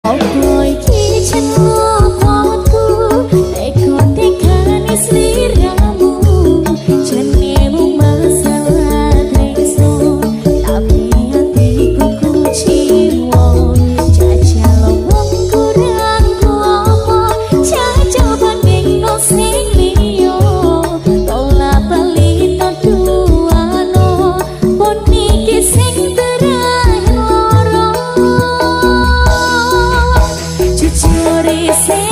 Opo iki celakaku, tega-tegane sliramu? Jane mung masalah tresno, tapi atiku kuciwa. Jajal wong kurang apa, jajal bandingno sing liya. Bola bali tuduhano, pun iki sing terakhir loro. Jujur isih.